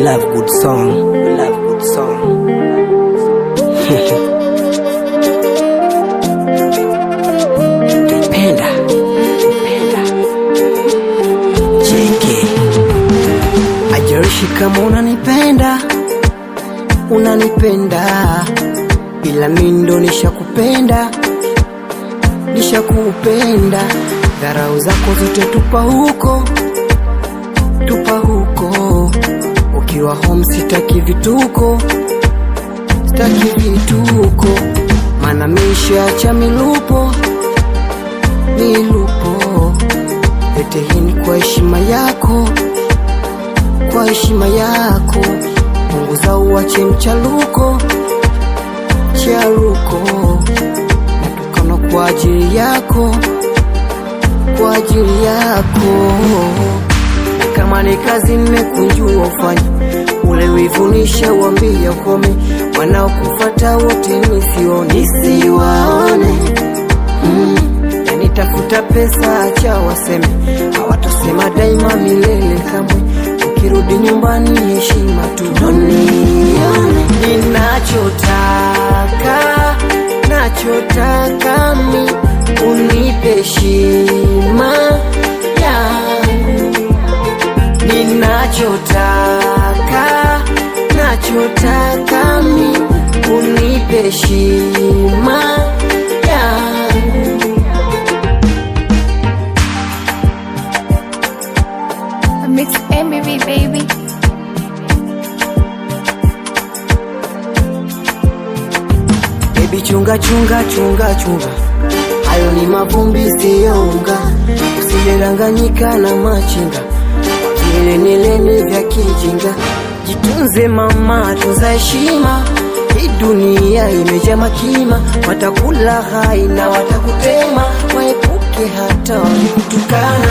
Love good song. We love good song. Penda. Penda. Cheke. Ajarishi kama unanipenda, unanipenda, ila mimi ndo nishakupenda, nishakupenda. Dharau zako zote tupa huko, tupa huko. Ukiwa home sitaki vituko, sitaki vituko, maana mishaacha milupo, milupo. Yote hii ni kwa heshima yako, kwa heshima yako. Punguza uache mchaluko, charuko, natukana kwa ajili yako, kwa ajili yako. Kama ni kazi nimekunjua ufanye, ule wivu nishauambia ukome, wanaokufuata wote nisione, nisiwaone. Yani tafuta pesa, acha waseme, hawatosema daima milele kamwe. Ukirudi nyumbani heshima tu duniani. Ninachotaka, nachotaka mi unipe heshima yangu. Ninachotaka, nachotaka mi unipe heshima yangu. Mix MBV baby. Baby chunga chunga chunga chunga, hayo ni mavumbi siyo unga, usijedanganyika na machinga, vilenileni vya kijinga. Jitunze mama, tunza heshima, hii dunia imejaa makima, watakula hai na watakutema, waepuke hata wakikutukana.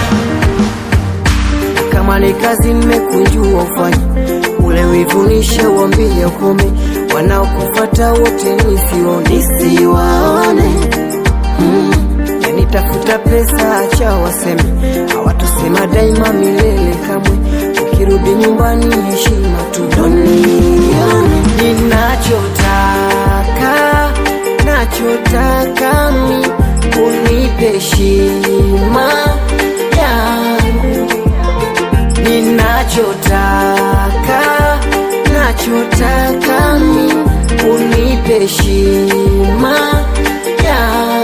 Kama ni kazi nimekunjua ufanye, ule wivu nishauambia ukome, wanaokufuata wote nisione, nisiwaone. Yani tafuta pesa, acha waseme, hawatosema daima milele kamwe. Ukirudi nyumbani heshima tu duniani. Ninachotaka, nachotaka mi unipe heshima yangu. Ninachotaka, nachotaka mi unipe heshima yangu.